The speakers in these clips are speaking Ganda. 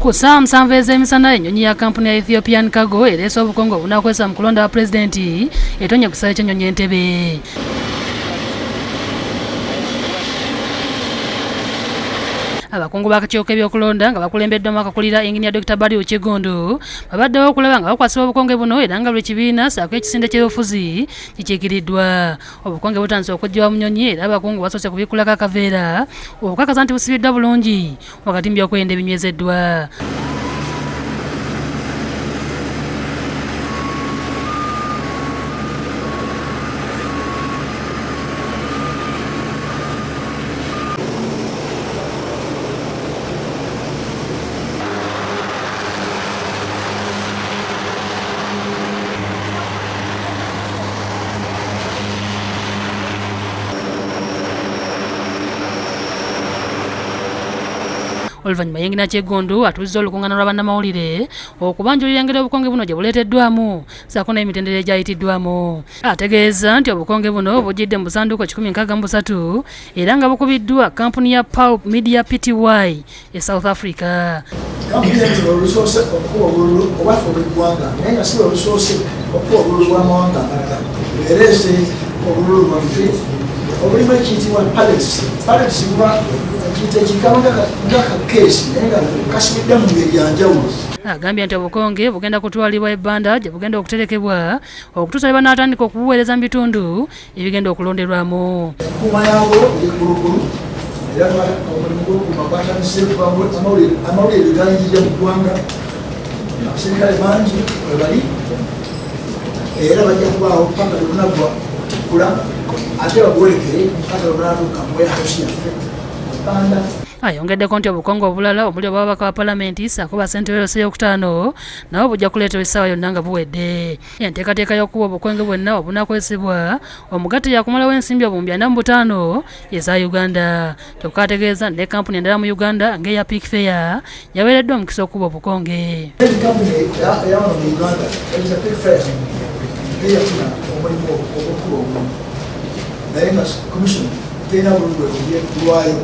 Ku ssaawa 7 ez'emisana, ennyonyi ya kampuni ya Ethiopian Cargo ereese obukonge obunaakozesa mu kulonda wa pulezidenti etonye ku kisaawe ky'ennyonyi Entebbe. Abakungu b'akakiiko k'ebyokulonda nga bakulembeddwamu akakulira Engineer Dr. Baliu Kiggundu babaddewo okulaba nga bakwasibwa obukonge buno, era nga buli kibiina ssaako ekisinde ky'ebyobufuzi kikiikiriddwa. Obukonge butandise okuggyibwa mu nnyonyi, era abakungu basoose kubikkulako akaveera okukakasa nti busibiddwa bulungi wakati mu byokwerinda ebinywezeddwa. Oluvannyuma Yingina Kiggundu atuuzizza olukuŋŋaana lwa bannamawulire okubanjulira engeri obukonge buno gye buleeteddwamu ssaako n'emitendera egyayitiddwamu. Ategeeza nti obukonge buno bujjidde mu busanduuko 163 era nga bukubiddwa kampuni ya Pulp Media Pty e South Africa. Kampuni eno olusoose okukuba obululu obwaffe obw'eggwanga, naye nga si lwe lusoose okukuba obululu bw'amawanga amalala. Ereese obululu bwaffe obulimu ekiyitibwa pallets. Pallets buba ekiyita ekikaba nga kakeesi, naye nga kasibiddwa mu ngeri ya njawulo. Agambye nti obukonge bugenda kutwalibwa e Bbanda gye bugenda okuterekebwa okutuusa lwe banaatandika okubuweereza mu bitundu ebigenda okulonderwamu. Enkuuma yaabwo eri gulugulu, era omulimu gw'okukuuma gwatandise kuva amawulire gayingirira mu ggwanga. Abasirikale bangi we bali era bajja kubaawo paka lwe bunaggwa okutikkula, ate babuwerekere paka lwe bunaatuuka mu warehouse yaffe Banda. Ayongeddeko nti obukonge obulala omuli obw'ababaka ba palamenti ssaako bassentebe b'ensi ey'okutaano nabo bujja kuleetebwa essaawa yonna nga buwedde. Enteekateeka y'okuwa obukonge bwonna obunakwesibwa omugatte yakumalawo ensimbi 45,000 eza Uganda. Kyokka ategeeza ne kampuni endala mu Uganda ng'eya Peak Fair yaweereddwa omukisa okukuba obukonge. Kampuni eyawano mu Uganda eyita Peak Fair eyafuna omulimu ogw'okukuba obululu, naye nga commission terina bululu bwe kulwayo,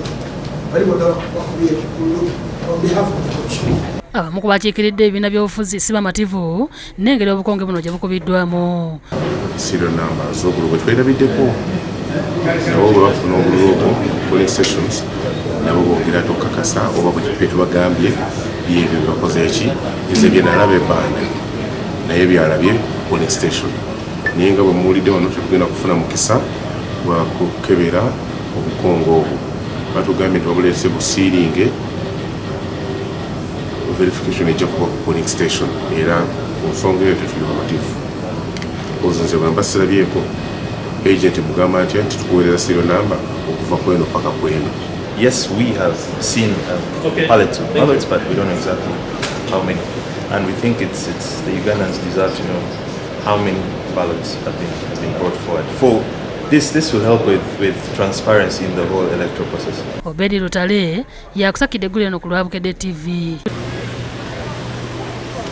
bali bonna bakubye bululu on behalf of the commission. Abamu ku bakiikiridde ebibiina by'obufuzi si bamativu n'engeri obukonge buno gye bukubiddwamu. Serial number z'obululu bwe twerabiddeko, nabo bwe bafuna obululu obwo polling stations, nabo bongera ate okukakasa oba bwe tubagambye byebyo byebakoze eki. Nze bye nalaba ebbanda naye byalabye polling station, naye nga bwe muwulidde wano, tetugenda kufuna mukisa gwa kukebera obukonge obwo. Batugambye nti babuleese busiiringe, verification ejja kuba ku polling station, era ku nsonga eyo tetuli bamativu. Kozi nze bwe mba sirabyeko agent, mugamba ntya nti tukuweereza serial number okuva kweno paka kweno? Yes, we have seen pallets of ballots, but we don't know exactly how many. And we think it's the Ugandans deserve to know how many ballots have been brought forward. For this will help with transparency in the whole electoral process. Obedi Lutale yakusakidde eggulire eno ku lwa Bukedde TV.